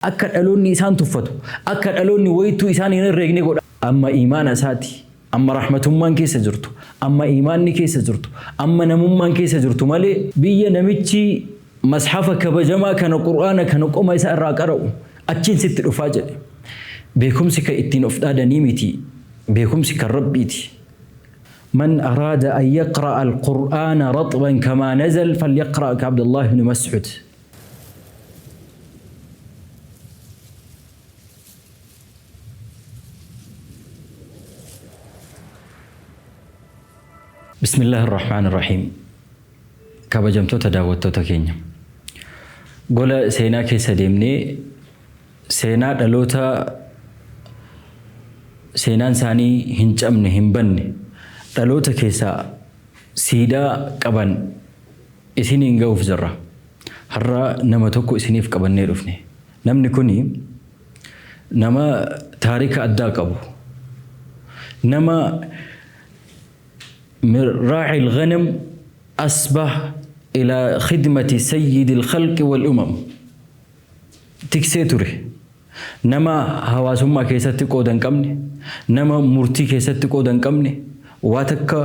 Akka dhaloonni isaan tuffatu, akka dhaloonni wayittuu isaan hin herreegne godha. Amma iimaana isaati, amma rahmatummaan keessa jirtu, amma iimaanni keessa jirtu, amma namummaan keessa jirtu malee biyya namichi mashafa kabajamaa kana Qur'aana kana qoma isaa irraa qara'u achiin sitti dhufaa jedhe. Beekumsi kan ittiin of dhaadanii miti, beekumsi kan Rabbiiti. Man araada an yaqra'a al-Qur'aana raxban kamaa nazal falyaqra' ka Abdallah ibn Mas'ud. Bismillaahi Irrahmaan Irrahiim. Kabajamtoota daawwattoota keenya. Gola seenaa keessa deemnee seenaa dhaloota seenaan isaanii hin cabne hin banne dhaloota keessaa siidaa qaban isiniin ga'uuf jirra. Har'a nama tokko isiniif qabannee dhufne. Namni kuni nama taarika addaa qabu. Nama min raa'il ghanam asbah ila khidmati sayyidil khalqi wal umam. Tiksee ture. Nama hawaasummaa keessatti qooda hin qabne, nama murtii keessatti qooda hin qabne, waa takka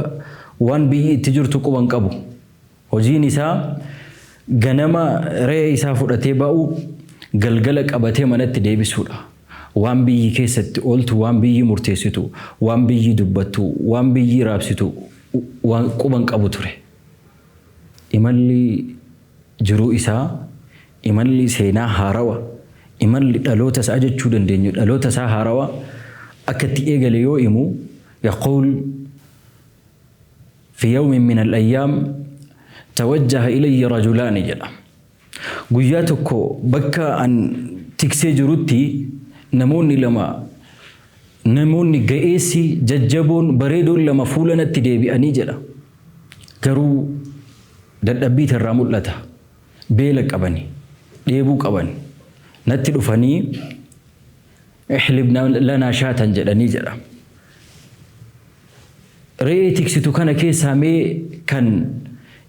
waan biyyi itti jirtu quba hin qabu. Hojiin isaa ganama re'ee isaa fudhatee ba'uu, galgala qabatee manatti deebisuudha. Waan biyyi keessatti ooltu, waan biyyi murteessitu, waan biyyi dubbattu, waan biyyi raabsitu waan quba hin qabu ture. Imalli jiruu isaa, imalli seenaa haarawa, imalli dhaloota isaa jechuu dandeenyu dhaloota isaa haarawa akka itti eegale yoo himu, yaquul, Fi yawmin min al-ayyaam tawajjaha ilayya rajulaani jedha. Guyyaa tokko bakka an tiksee jirutti namoonni lama namoonni ga'eessi jajjaboon bareedoon lama fuula natti deebi'anii jedha. Garuu dadhabbiita irraa mul'ata. Beela qabani, dheebuu qaban. Natti dhufanii ihlib lanaa shaatan jedhanii jedha. Re'ee tiksitu kana keessaa mee kan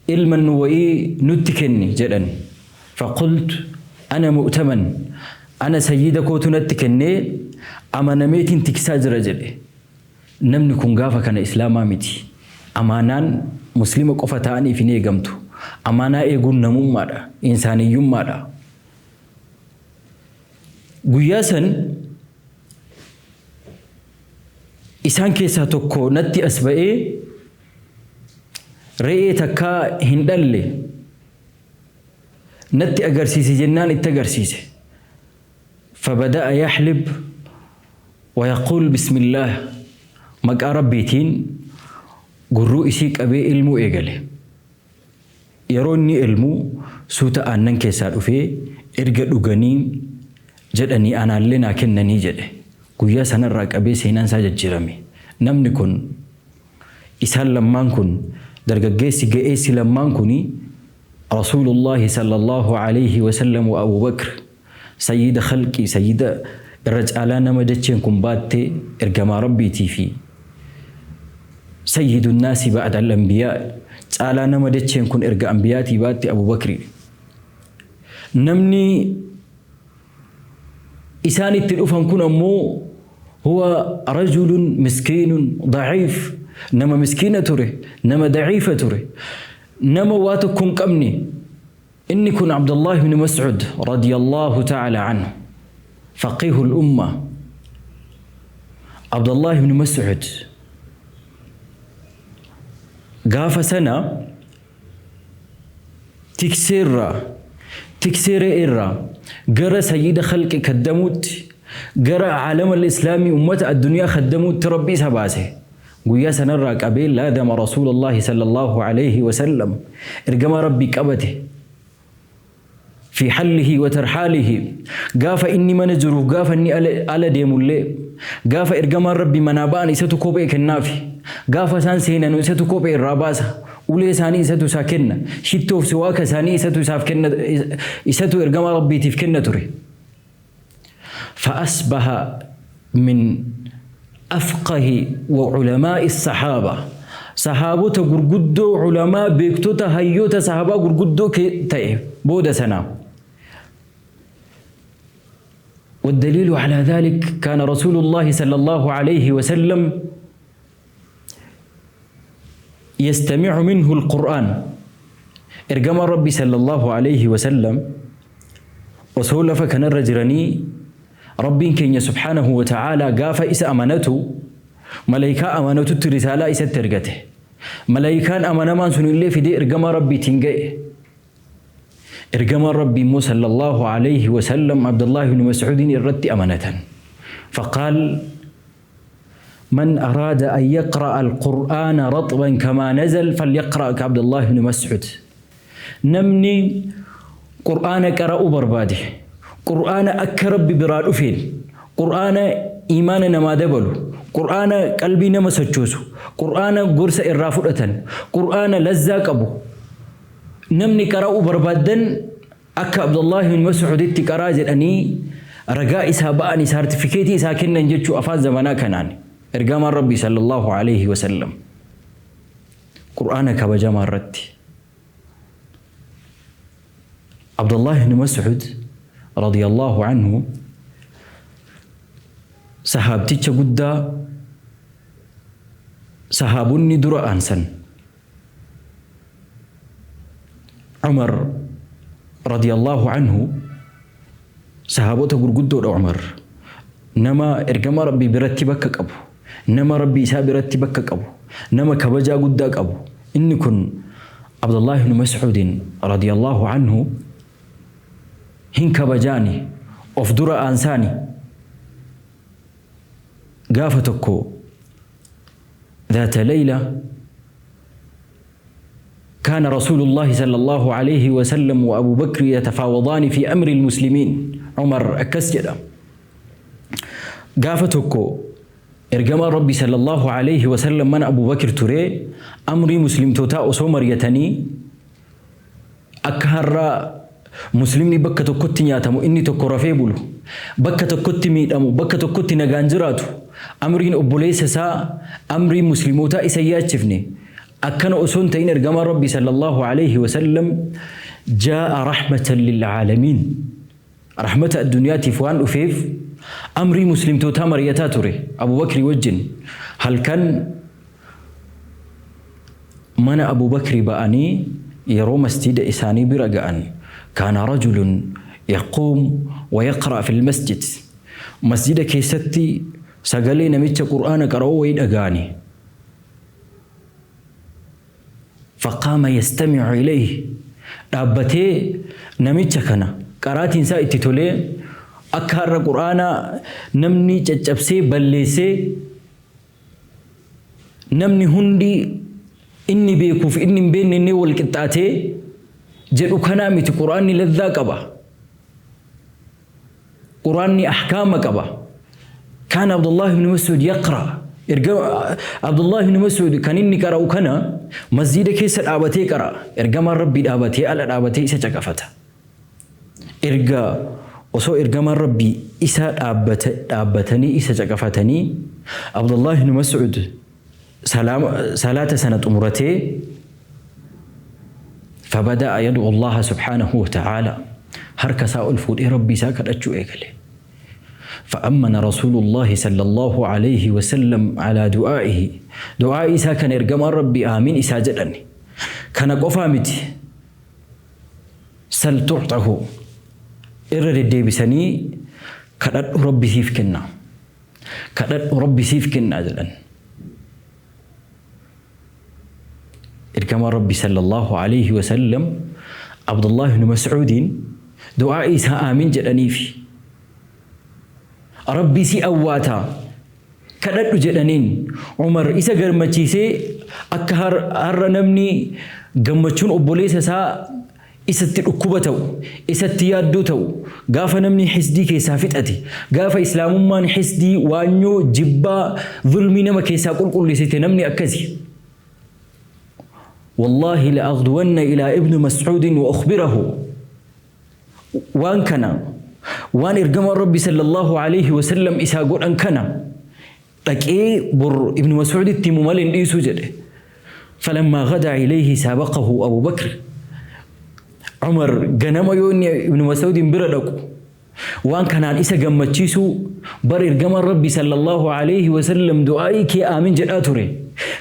ilmannu wa'ii nutti kenni jedhan. Faqultu ana mu'taman ana sayyida kootu natti kennee amanameetiin tiksaa jira jedhe. Namni kun gaafa kana islaamaa miti. Amaanaan muslima qofa ta'aniif hin eegamtu. Amaanaa eeguun namummaadha, insaaniyyummaadha. Guyyaa san Isaan keessaa tokko natti as ba'ee re'ee takkaa hin dhalle natti agarsiisi jennaan itti agarsiise. Fabada'a yahlib wa yaquul bismillaah maqaa Rabbiitiin gurruu isii qabee ilmuu eegale. Yeroo inni elmu suuta aannan keessaa dhufee erga dhuganii jedhanii anaallee naa kennanii jedhe. Guyyaa sanarraa qabee seenaan isaa jajjiirame. Namni kun isaan lammaan kun dargaggeessi ga'eessi lammaan kuni Rasuulullaahi sallallaahu aleyhi wasallam wa Abu Bakr sayyida khalqii sayyida irra caalaa nama dacheen kun baatte ergamaa Rabbiitii fi sayyidu naasi ba'da al-anbiyaa caalaa nama dacheen kun erga anbiyaatii baatte Abu Bakri. Namni isaan itti dhufan kun ammoo huwa rajulun miskiinun daciif nama miskiina ture nama daciifa ture nama waa tokko hin qabne. Inni kun Abdallah ibn Mas'ud radiyallahu ta'ala anhu faqiihul umma Abdallah ibn Mas'ud gaafa sana tikseerraa tiksee re'eerraa gara sayyida khalqi kaddamuutti gara aalama islaamii ummata addunyaa kaddamuutti Rabbi isa baase. Guyyaa sanarraa qabee laadama Rasuulallaahi sallallaahu alayhi wa sallam ergamaa Rabbii qabate fi hallihi wa tarhaalihi gaafa inni mana jiruuf gaafa inni ala deemullee gaafa ergamaan Rabbii manaa ba'an isatu kophee kennaafi gaafa isaan seenanu isatu kophee irraa baasa ulee isaanii isatu isaa kenna shittoof siwaaka isaanii isatu isaaf kenna isatu ergamaa Rabbiitiif kenna ture. فأصبح من أفقه وعلماء الصحابة sahaabota gurguddoo culamaa beektota hayyoota sahaabaa gurguddoo ta'e booda sanaa. والدليل على ذلك كان رسول الله صلى الله عليه وسلم يستمع منه القرآن. Ergamaan Rabbii sallallahu alayhi wasallam osoo lafa kanarra jiranii, Rabbiin keenya subhaanahu wa ta'aalaa gaafa isa amanatu, malaayikaa amanatutti risaalaa isatti ergate. Malaayikaan amanamaan sun illee fidee ergamaa Rabbiitiin ga'e. Ergamaan Rabbii immoo sallallahu alayhi wasallam Abdullahi ibn Mas'uudin irratti amanatan. فقال: من أراد أن يقرأ القرآن رطبا كما نزل فليقرأ كعبد الله بن مسعود. Namni Qur'aana qara'uu barbaade, Qur'aana akka Rabbi biraa dhufeen, Qur'aana imaana namaa dabalu, Qur'aana qalbii nama sochoosu, Qur'aana gorsa irraa fudhatan, Qur'aana lazzaa qabu namni qara'uu barbaaddan, akka Abdullahi bin Mas'uuditti qaraa jedhanii ragaa isaa ba'anii saartifikeetii isaa kennan jechuu afaan zamanaa kanaan. Ergamaan Rabbii sallallahu alayhi wasallam Qur'aana kabajamaa irratti Abdullahi ibn Mas'ud radiyallahu anhu, sahaabticha guddaa sahaabonni dura aansan, Umar radiyallahu anhu, sahaabota gurguddoodha. Umar nama ergama Rabbii biratti bakka qabu, nama Rabbii isaa biratti bakka qabu, nama kabajaa guddaa qabu. Inni kun Abdullahi ibn Mas'uudin radiyallahu anhu hin kabajaani, of dura aansaani. Gaafa tokko, ذات ليلة، كان رسول الله صلى الله عليه وسلم وأبو بكر يتفاوضان في أمر المسلمين. عمر akkas jedha: Gaafa tokko ergamaan Rabbi sallallahu alayhi wasallam mana Abu Bakr ture. Amrii muslimtootaa osoo mari'atanii, akka har'a muslimni bakka tokkotti nyaatamu, inni tokko rafee bulu, bakka tokkotti miidhamu, bakka tokkotti nagaan jiraatu, amriin obboleessa isaa, amrii muslimootaa isa yaachifne, akkana osoo hin ta'in, ergamaan Rabbi sallallahu alayhi wasallam jaa'a rahmatan lil'aalamiin, rahmata addunyaatiif waan dhufeef, amrii muslimtootaa mari'ataa ture Abu Bakrii wajjin. Halkan mana Abu Bakrii ba'anii yeroo masjida isaanii bira ga'an, كان رجل يقوم ويقرأ في المسجد. Masjida keessatti sagalee namicha Qur'aana qara'uu wayii dhaga'ani. فقام يستمع إليه. Dhaabbatee namicha kana qaraatiin isaa itti tolee, akka har'a Qur'aana namni caccabsee balleessee, namni hundi inni beekuuf inni hin beekne inni wal qixxaatee jedhu kanaa miti. Qur'aanni lazzaa qaba, Qur'aanni ahkaama qaba. كان عبد الله بن مسعود يقرأ. Erga Abdullah ibn Mas'ud kan inni qara'u kana masjida keessa dhaabatee qara'a. Ergamaan Rabbii dhaabatee, ala dhaabatee isa caqafata. Erga osoo ergamaan Rabbii isa dhaabbatanii isa caqafatanii, Abdullah ibn Mas'ud salaata sana xumuratee, فبدأ يدعو الله سبحانه وتعالى. Harka isaa ol fuudhee Rabbii isaa kadhachuu eegale. فأمن رسول الله صلى الله عليه وسلم على دعائه. دعاء isaa kan ergamaan Rabbii aamin isaa jedhan. Kana qofaa miti, سل تعط, irra deddeebisanii kadhadhu, Rabbi siif kenna, kadhadhu, Rabbi siif kenna jedhan. Ergamaan Rabbi sallallahu alayhi wasallam Abdullah ibn Mas'uudin du'aa isaa aamin jedhaniifi, Rabbi si awwaataa, kadhadhu jedhaniin. Umar isa gammachiisee, akka har'a namni gammachuun obboleessa isaa isatti dhukkuba ta'u, isatti yaaddoo ta'u, gaafa namni hisdii keessaa fixate, gaafa Islaamummaan hisdii, waanyoo, jibbaa, zulmii nama keessaa qulqulleessite, namni akkasi. والله لأغدون إلى ابن مسعود وأخبره. Waan kana, waan ergamaan Rabbi sallallahu alayhi wasallam isaa godhan kana, dhaqee bor Ibnu Mas'uuditti himu malee hin dhiisuu jedhe. فلما غدا إليه سابقه أبو بكر. Umar ganama yoo inni Ibnu Mas'uudin bira dhaqu Waan kanaan isa gammachiisuu bar ergamaan Rabbi sallallahu alayhi wasallam du'aa'ii kee aamin jedhaa ture.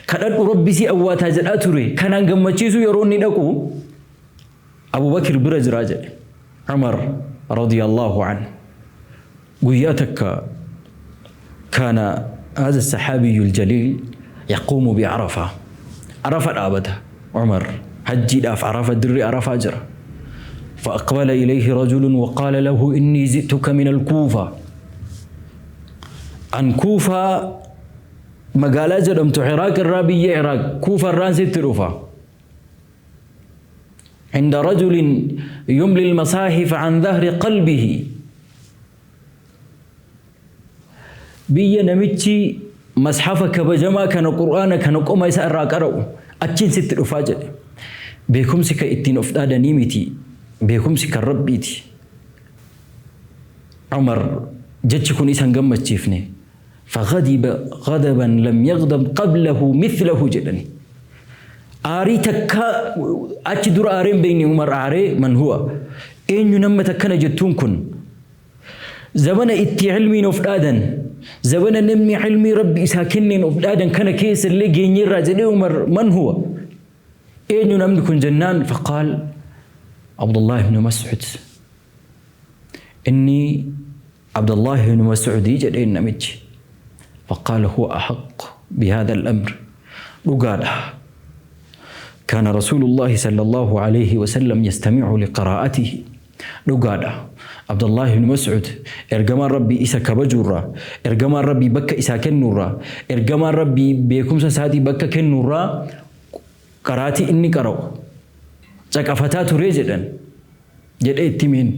Kadhadhu Rabbi si awwaataa jedhaa ture. Kanaan gammachiisuu yeroo inni dhaqu Abu Bakr bira jiraa jedhe. Umar radiyallahu anhu. Guyyaa takka kaana haza saxaabiyyu aljaliil yaquumu bi'arafa. Arafa dhaabata Umar hajjiidhaaf Arafa dirree Arafaa jira. فأقبل إليه رجل وقال له إني جئتك من الكوفة عن كوفة مقالة جدمت عراق الرابية عراق كوفة الران ست رفا عند رجل يملي المصاحف عن ظهر قلبه بي نمتي مصحف كبجما كان قرآن كان قوم يسأل قرأ أتشين ست رفا بكم سكا اتين أفداد نيمتي beekumsi kan Rabbiiti. Umar jechi kun isan gammachiifne. فغضب غضبا لم يغضب قبله مثله jedhani. Aarii takka achi dura aareen beekne Umar aaree man huwa. Eenyu nama takkana jettuun kun zabana itti ilmiin of dhaadan zabana namni ilmii Rabbi isaa kenneen of dhaadan kana keessa illee geenyeerraa jedhee Umar man huwa. Eenyu namni kun jennaan faqaal عبد الله بن مسعود إني عبد الله بن مسعود يجد إن مج فقال هو أحق بهذا الأمر وقال كان رسول الله صلى الله عليه وسلم يستمع لقراءته وقال عبد الله بن مسعود إرجمان ربي إسا كبجورا إرجمان ربي بك إسا كنورا إرجمان ربي بيكم سادي بك كنورا قراتي إني قرأ caqafataa ture jedhan jedhee itti himeen.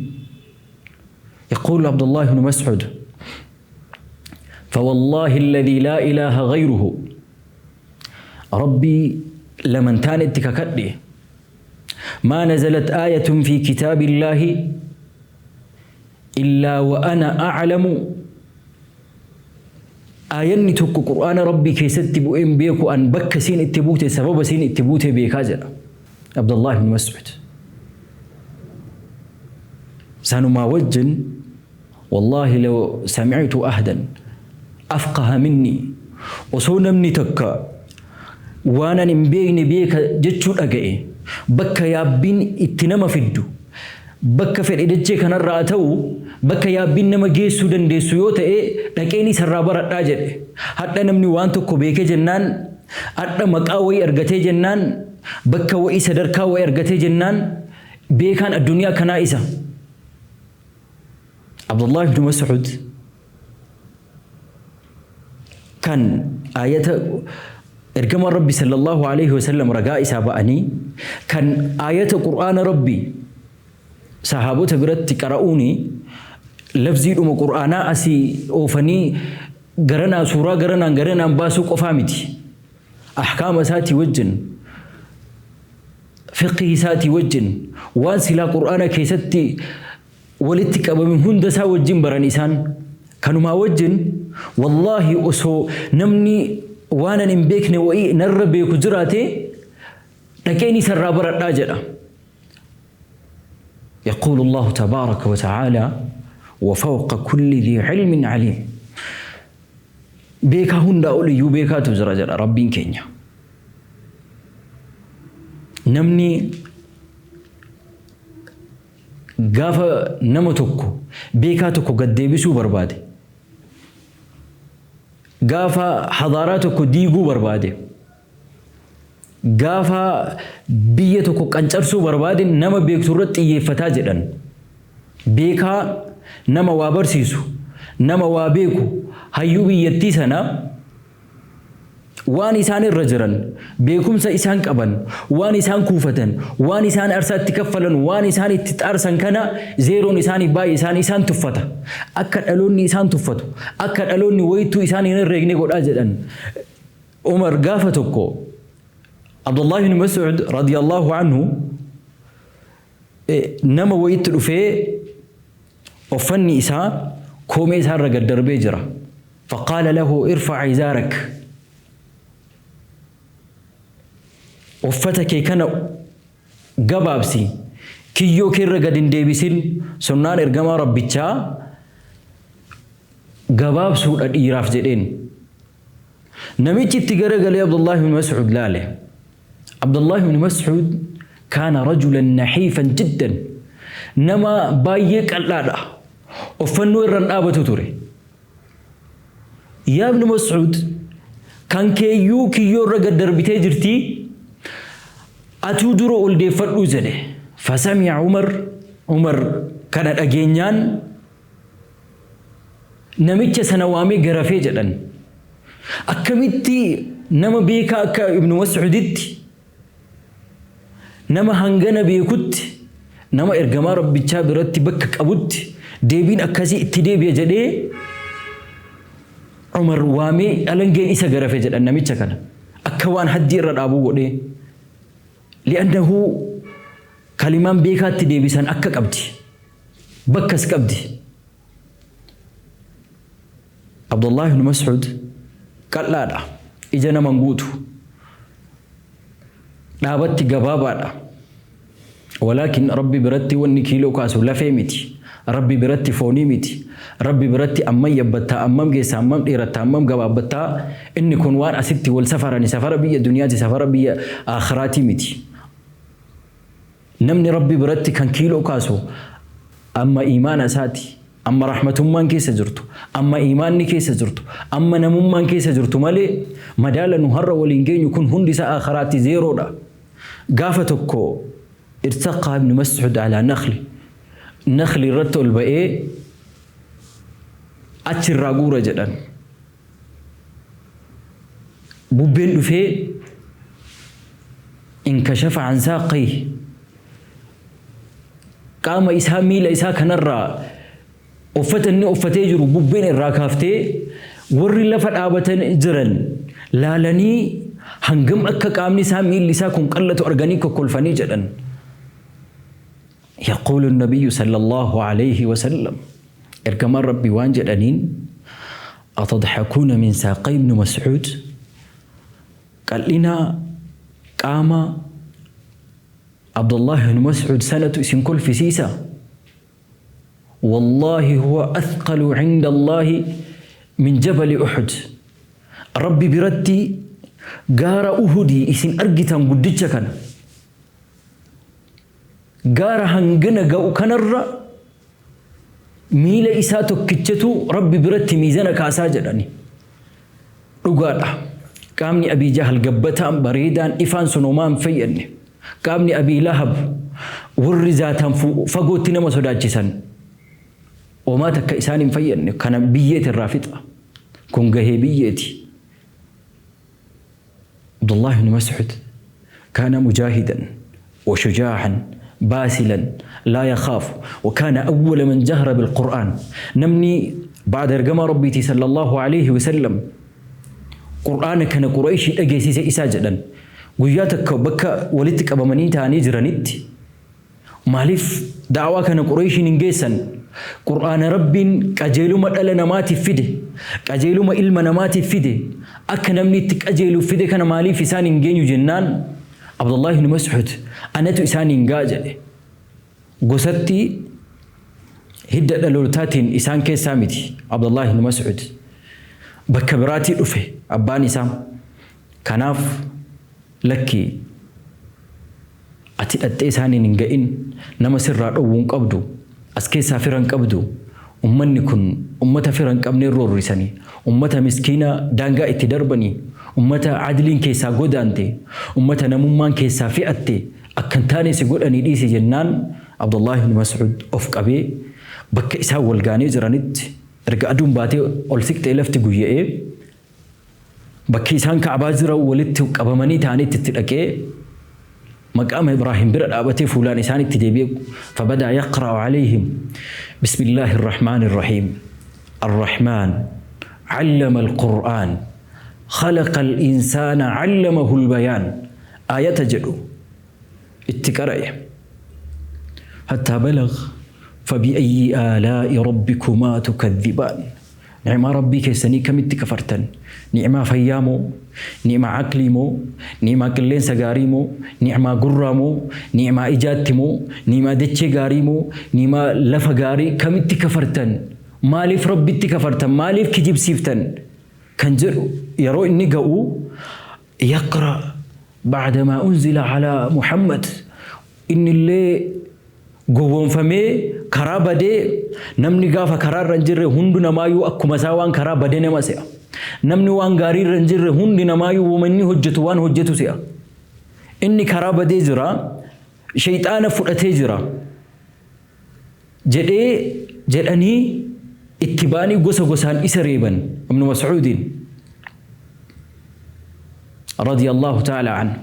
يقول عبد الله بن مسعود فوالله الذي لا إله غيره ربي لمن تان اتككدي ما نزلت آية في كتاب الله إلا وأنا أعلم آية تك قرآن ربي كي ستبؤين بيكو أن بك سين اتبوتي سبب سين اتبوتي بيكاجر عبد الله بن مسعود سانما وجن والله لو سمعت أحدا أفقه مني وصونا مني تكا وانا نبيني بيك جتشو أجئ بك يابين اتنما في الدو بك في الإدجي كان الرأتو بك يابين نما جيسو دن ديسو يوتا إيه لكيني سرابر الراجل حتى نمني وانتو كوبيك جنان حتى مكاوي أرغتي جنان bakka wa'ii sadarkaa wa'ii argatee jennaan beekaan addunyaa kanaa isa. Abdullah ibn Mas'ud kan ayata ergama Rabbi sallallahu alayhi wa sallam ragaa isaa ba'anii kan ayata Qur'aana Rabbi sahaabota biratti qara'uuni lafziidhuma Qur'aanaa asii oofanii garanaa suuraa garanaan garanaan baasuu qofaa miti. Ahkaama isaatii wajjin fiqhii isaatii wajjin waan silaa Qur'aana keessatti walitti qabame hunda isaa wajjin baran isaan kanumaa wajjin wallaahi osoo namni waan hin beekne wa'ii narra beeku jiraate dhaqeen isarraa baradhaa jedha. يقول الله تبارك وتعالى وفوق كل ذي علم عليم beekaa hundaa ol iyyuu beekaatu jira jedha Rabbiin keenya. Namni gaafa nama tokko beekaa tokko gad deebisuu barbaade gaafa hadaaraa tokko diiguu barbaade gaafa biyya tokko qancarsuu barbaade nama beektu irratti xiyyeeffataa jedhan. Beekaa nama waa barsiisu nama waa beeku hayyuu biyyattii sana waan isaan irra jiran beekumsa isaan qaban waan isaan kuufatan waan isaan aarsaa itti kaffalan waan isaan itti xaarsan kana zeeroon isaanii baay'ee isaan isaan tuffata akka dhaloonni isaan tuffatu akka dhaloonni wayittuu isaan hin herreegne godhaa jedhan. Umar gaafa tokko Abdullah ibn Mas'ud radiyallahu anhu nama wayitti dhufee uffanni isaa koomee isaa irra gad darbee jira. فقال له ارفع إزارك uffata kee kana gabaabsi Kiyyoo keerra gad hin deebisin. Sunnaan ergamaa Rabbichaa gabaabsuudha dhiiraaf jedheen. Namichi itti garagalee Abdullaahi ibn Mas'uud laale. Abdullaahi ibn Mas'uud kaana rajulan nahiifan jiddan. Nama baay'ee qal'aadha. Uffannoo irra hin dhaabatu ture. Yaa ibn Mas'uud kan keeyyuu kiyyoo irra gad darbitee jirtii atuu dura ol deeffadhuu jedhe. Fasami'a Umar, Umar kana dhageenyaan namicha sana waamee garafee jedhan. Akkamitti nama beekaa akka Ibn Mas'uuditti, nama hangana beekutti, nama ergamaa Rabbichaa biratti bakka qabutti deebiin akkasii itti deebi'a jedhee Umar waamee alangeen isa garafe jedhan namicha kana. Akka waan haddii irra dhaabuu godhee. Li'annahu kalimaan beekaatti deebisan akka qabdi. Bakkas qabdi. Abdullahi ibn Mas'ud qal'aadha. Ija nama hin guutu. Dhaabatti gabaabaadha. Walaakin Rabbi biratti wanni kiiloo kaasu lafee miti. Rabbi biratti foonii miti. Rabbi biratti ammam yabbattaa, ammam geessa, ammam dheerattaa, ammam gabaabbattaa. Inni kun waan asitti wal safarani safara biyya duniyaati, safara biyya aakhiraatii miti. Namni Rabbi biratti kan kiiloo kaasu amma iimaana isaati, amma rahmatummaan keessa jirtu, amma iimaanni keessa jirtu, amma namummaan keessa jirtu malee madaala nu har'a waliin geenyu kun hundi isaa aakhiraatti zeeroodha. Gaafa tokko irtaqaa ibn Mas'ud alaa nakhli, nakhli irratti ol ba'ee achirraa guura jedhan. Bubbeen dhufee inkashafa an saaqayhi, qaama isaa miila isaa kanarraa uffata inni uffatee jiru bubbeen irraa kaaftee warri lafa dhaabatan jiran laalanii hangam akka qaamni isaa miilli isaa kun qallatu arganii kokkolfanii jedhan. Yaquulu nabiyyu sallallahu alayhi wa sallam, ergamaan Rabbii waan jedhaniin, atadhakuuna min saaqay ibnu Mas'uud, qal'ina qaama Abdullahi ibnu Mas'uud sanatu isin kolfisiisa? Wallaahi huwa athqalu cinda Allaahi min jabali Uhud. Rabbi biratti gaara Uhudii isin argitan guddicha kana, gaara hangana ga'u kanarra miila isaa tokkichatu Rabbi biratti miizana kaasaa jedhani. Dhugaadha. Qaamni Abii Jahal gabbataan bareedaan ifaan sun homaa hin fayyadne. Qaamni Abii Lahab warri zaataan fagootti nama sodaachisan homaa takka isaan hin fayyadne. Kana biyyeeti irraa fixa. Kun gahee biyyeeti. Abdullah ibn Mas'ud kaana mujaahidan wa shujaahan baasilan laa yakhaafu wa kaana awwala man jahara bil Qur'aan. Namni ba'da ergamaa Rabbiitii sallallahu alayhi wa sallam Qur'aana kana Qurayshii dhageessise isaa jedhan. Guyyaa takka bakka walitti qabamanii taa'anii jiranitti, maaliif da'awaa kana Qurayshiin hin geessan? Qur'aana Rabbiin qajeeluma dhala namaatiif fide, qajeeluma ilma namaatiif fide, akka namni itti qajeeluuf fide kana maaliif isaan hin geenyu jennaan, Abdullahi ibn Mas'ud anatu isaaniin ga'a jedhe. Gosatti hidda dhalootaatiin isaan keessaa miti Abdullahi ibn Mas'ud. Bakka biraatii dhufe abbaan isaa. Kanaaf lakki, ati dhaqxee isaaniin hin ga'in, nama sirraa dhowwu hin qabdu, as keessaa fira hin qabdu, ummanni kun ummata fira hin qabneen roorrisanii, ummata miskiina daangaa itti darbanii, ummata adliin keessaa godaante, ummata namummaan keessaa fe'atte akka hin taane si godhanii dhiisi jennaan, Abdullaahi ibn Mas'uud of qabee bakka isaan wal ga'anii jiranitti erga aduun baatee ol siqxee lafti guyya'ee bakki isaan Ka'abaa jiran walitti qabamanii ta'anitti itti dhaqee maqaama Ibraahim bira dhaabatee fuulaan isaan itti deebi'ee fabadaa yaqra'u alayhim bismillaahi irrahmaani irrahiim arrahmaan allama alqur'aan khalaqa al-insaana allamahu albayaan aayata jedhu itti qara'e. Hattaa balagh fabi'ayyi aalaa'i rabbikumaa tukadhibaan. Ni'maa Rabbii keessanii kamitti kafartan? Ni'maa fayyaa moo? Ni'maa aqlii moo? Ni'maa qilleensa gaarii moo? Ni'maa gurraa moo? Ni'maa ijaatti moo? Ni'maa dachee gaarii moo? Ni'maa lafa gaarii kamitti kafartan? Maaliif Rabbitti kafartan? Maaliif kijibsiiftan? Kan jedhu yeroo inni ga'u yaqra ba'da maa unzila alaa Muhammad innillee gowwoomfamee karaa badee namni gaafa karaa irra hin jirre hundi namaayyuu akkuma isaa waan karaa badee nama se'a. Namni waan gaarii irra hin jirre hundi namaayyuu wama inni hojjetu waan hojjetu se'a. Inni karaa badee jira, sheyxaana fudhatee jira jedhee jedhanii itti ba'anii gosa gosaan isa reeban Ibnu Mas'uudiin radiyallahu ta'ala anhu.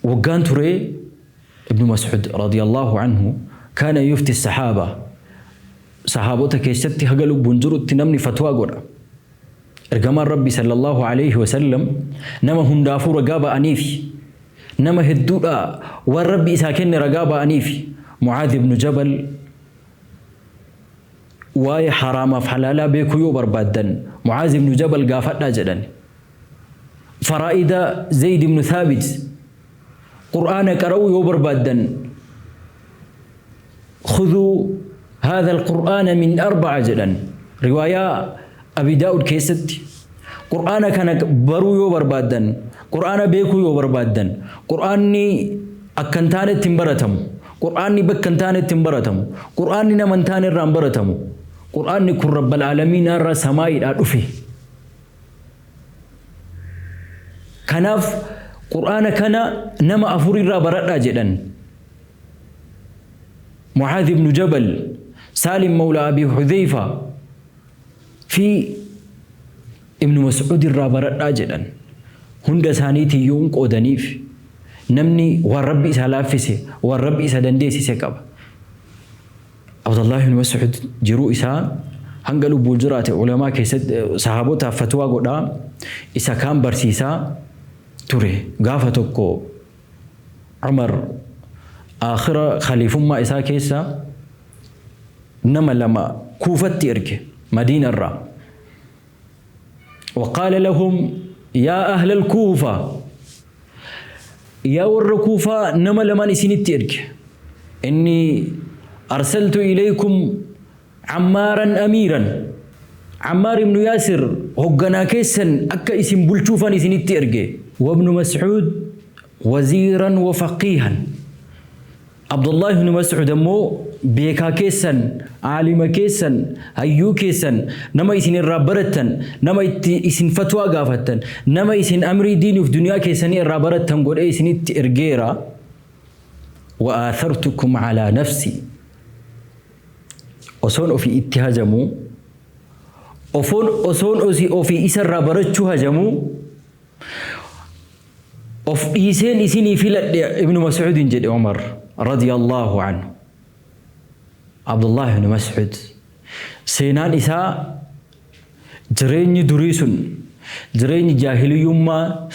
Waggaan ture Ibnu Mas'uud radiyallahu anhu kaana yufti sahaaba sahaabota keessatti haga lubbuun jirutti namni fatwaa godha. Ergamaan Rabbi sallallahu alayhi wa sallam nama hundaafuu ragaa ba'aniifi nama hedduudha waan Rabbi isaa kenne ragaa ba'aniifi Mucaadh ibnu Jabal waa'ee haraamaaf halaalaa beekuu yoo barbaaddan Mucaaz ibnu Jabal gaafadhaa jedhan. Faraa'ida Zayd ibnu Thaabit Qur'aana qara'uu yoo barbaaddan khuduu haadha alqur'aana min arba'a jedhan riwaayaa Abi Daa'ud keessatti Qur'aana kana baruu yoo barbaaddan Qur'aana beekuu yoo barbaaddan Qur'aanni akka hin taanetti hin baratamu Qur'aanni bakka hin taanetti hin baratamu Qur'aanni nama hin taane irraa hin baratamu Qur'aanni kun Rabbal Aalamiinaa irraa samaa'iidhaa dhufe Kanaaf Qur'aana kana nama afur irraa baradhaa jedhan. Mucaadh ibnu Jabal, Saalim mawla Abi Hudhayfa fi Ibnu Mas'uud irraa baradhaa jedhan. Hunda isaaniitiyyuu hin qoodaniif. Namni waan Rabbi isaa laaffise, waan Rabbi isa dandeessise qaba. Abdallah ibn Mas'ud jiruu isaa hanga lubbuun jiraate ulamaa keessatti sahaabotaaf fatwaa godhaa isa kaan barsiisaa ture. Gaafa tokko Umar aakhira khaliifummaa isaa keessa nama lama Kuufatti erge Madiina irraa. Waqaala lahum yaa ahlal Kuufa yaa warra Kuufaa nama lamaan isinitti erge. Inni arsaltu ilaykum Ammaaran amiiran Ammaar ibnu Yaasir hogganaa keessan akka isin bulchuufan isinitti erge. Wabnu Mas'uud waziiran wa faqiihan Abdullah ibn Mas'ud ammoo beekaa keessan, aalima keessan, hayyuu keessan, nama isin irraa barattan, nama itti isin fatwaa gaafattan, nama isin amrii diiniif duniyaa keessanii irraa barattan godhee isinitti ergeera. Wa aathartukum alaa nafsi osoon ofii itti hajamuu, ofoon osoon ofii isarraa barachuu hajamuu, Of dhiiseen isinii filadhe Ibnu Mas'uudin jedhe Umar radiyallahu anhu. Abdullah ibn Mas'ud seenaan isaa jireenyi durii sun jireenyi jaahiliyyummaa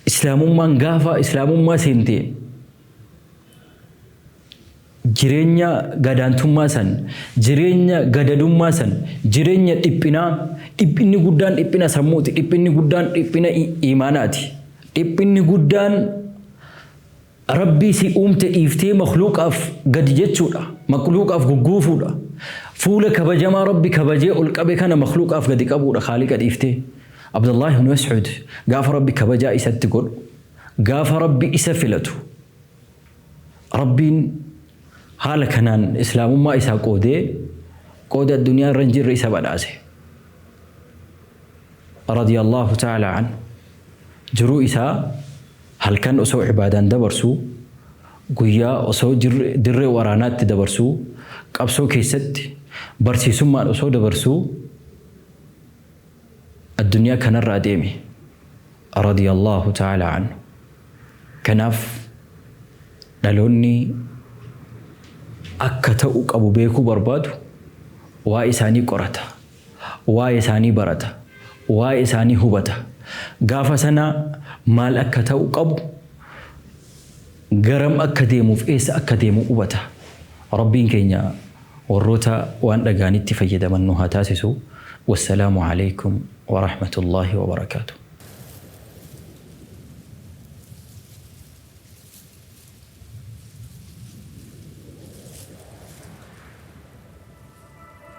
islaamummaan gaafa islaamummaa seente Jireenya gadaantummaa san, jireenya gadadummaa san, jireenya dhiphinaa, dhiphinni guddaan dhiphina sammuuti, dhiphinni guddaan dhiphina iimaanaati. Dhiphinni guddaan Rabbii si uumte dhiiftee makhluuqaaf gadi jechuudha. Makhluuqaaf gugguufuudha. Fuula kabajamaa Rabbi kabajee ol qabe kana makhluuqaaf gadi qabuudha Khaaliqa dhiiftee. Abdullahi ibn Mas'ud gaafa Rabbi kabajaa isatti godhu, gaafa Rabbi isa filatu, Rabbiin haala kanaan islaamummaa isaa qoodee qooda addunyaa irra hin jirre isa badhaase. Radiyallahu ta'ala an. Jiruu isaa halkan osoo ibaadaan dabarsuu, guyyaa osoo dirree waraanaatti dabarsuu, qabsoo keessatti barsiisummaan osoo dabarsuu addunyaa kanarraa deeme. Radiyallahu ta'ala anhu. Kanaaf dhaloonni akka ta'u qabu beekuu barbaadu waa'ee isaanii qorata, waa'ee isaanii barata, waa'ee isaanii hubata. Gaafa sana maal akka ta'u qabu, garam akka deemuuf eessa akka deemu hubata. Rabbiin keenya warroota waan dhaga'anitti fayyadaman nu haa taasisu. Wassalaamu Aleykum Warahmatullaahi Wabarakaatuh.